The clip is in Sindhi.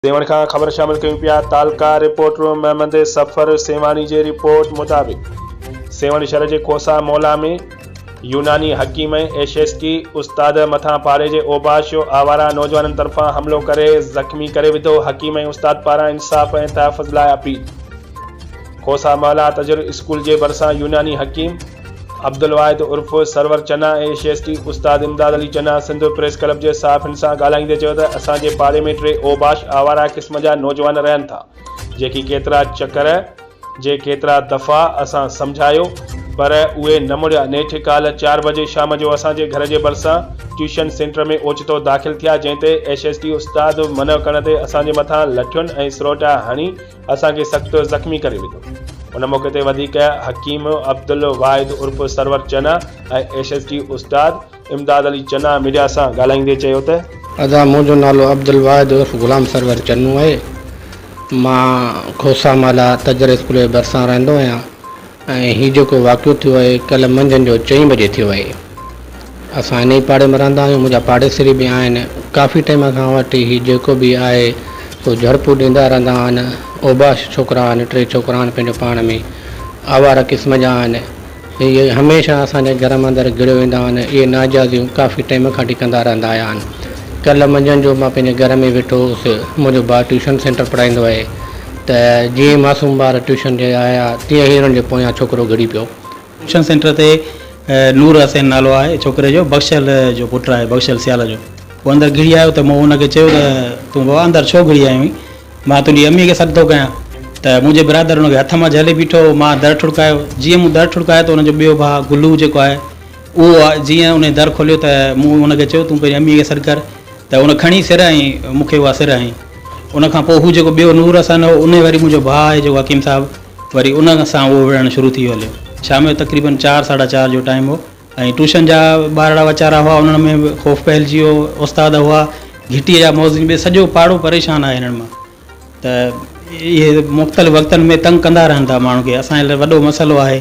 سيوهڻ کان خبر شامل ڪيون پيا تعلقه رپورٽر محمد صفر سيوهاڻي جي رپورٽ مطابق سيوهڻ شھر جي کوسا مولا ۾ يوناني حڪيم ۽ ايس ايس ٽي استاد مٿان پاڙي جي اوباش آواره نوجوانن طرفان حملو ڪري زخمي ڪري وڌو حڪيم ۽ استاد پاران انصاف ۽ تحفظ لاء اپيل کوسا محلا تجر اسڪول جي ڀرسان يوناني حڪيم عبدالواحد عرف سرور چنا ۽ ايس ايس ٽي استاد امداد علي چنا سنڌ پريس ڪلب جي صحافين سان ڳالهائيندي چيو ته اسان جي پاڙي ۾ ٽي اوباش آواره قسم جا نوجوان رهن ٿا جيڪي ڪيترا چڪر جي ڪيترا دفعا اسان سمجهايو پر اهي نه مڙيا نيٺ ڪالهه چار بجي شام جو اسان جي گهر جي ڀرسان ٽيوشن سينٽر ۾ اوچتو داخل ٿيا جنهن تي ايس ايس ٽي استاد منع ڪرڻ تي اسان جي مٿان لٺين ۽ سروٽا هڻي اسان کي سخت زخمي ڪري وڌو. ان موقعي تي وڌيڪ حڪيم عبدالواحد عرف سرور چنا ۽ ايس ايس ٽي استاد امداد علي چنا ميڊيا سان ڳالهائيندي چيو ته. ادا منهنجو نالو عبدالواحد عرف غلام سرور چنو آهي. مان کوسا مالا تجر اسڪول جي ڀرسان رهندو آهيان. ۽ هي جيڪو واقعو ٿيو آهي ڪلهه منجهند جو چئين بجي ٿيو آهي. اسان انهي ئي پاڙي ۾ رهندا آهيون منهنجا پاڙيسري به آهن ڪافي ٽائيم کان وٺي هي جيڪو به آهي سو جهڙپون ڏيندا رهندا آهن اوباش ڇوڪرا آهن ٽي ڇوڪرا آهن پنهنجو پاڻ ۾ آواره قسم جا آهن اهي هميشه اسان جي گهر ۾ اندر گهڙيو ويندا آهن اهي ناجائزيون ڪافي ٽائيم کان وٺي ڪندا رهندا آيا آهن ڪلهه منجهند جو مان پنهنجي گهر ۾ ويٺو هوس منهنجو ڀاء ٽيوشن سينٽر پڙهائيندو آهي ته جيئن ئي معصوم ٻار ٽيوشن جي آيا تيئن ئي انهن جي پويان ڇوڪرو گهڙي پيو. ٽيوشن سينٽر تي نور حسين نالو آهي ڇوڪري جو بخشل جو پٽ آهي بخشل سيال جو هو اندر گهڙي آيو ته مون ان کي چيو ته تون بابا اندر ڇو گهڙي آيو آهين مان تنهنجي امي کي سڏ ٿو ڪيان ته منهنجي برادر ان کي هٿ مان جهلي بيٺو هو مان در ٺڙڪايو جيئن مون در ٺڙڪايو ته ان جو ٻيو ڀاء گلو جيڪو آهي اهو جيئن ان در کوليو ته مون ان کي چيو تون پنهنجي امي کي سڏ ڪر ته ان کڻي سر ۽ مون کي اها سر هنئي. ان کان پوء هو جيڪو ٻيو نور حسن هو، انهي وري منهنجو ڀاء آهي جيڪو حڪيم صاحب، وري ان سان اهو وڙهڻ شروع ٿي ويو هليو. شام جو تقريبن چار ساڍا چار جو ٽائيم هو ۽ ٽيوشن جا ٻارڙا ويچارا هئا، انهن ۾ به خوف ڦهلجي ويو، استاد هئا، گهٽيء جا موذن به، سڄو پاڙو پريشان آهي هنن مان ته اهي مختلف وقتن ۾ تنگ ڪندا رهن ٿا ماڻهن کي، اسان جي لاء وڏو مسئلو آهي.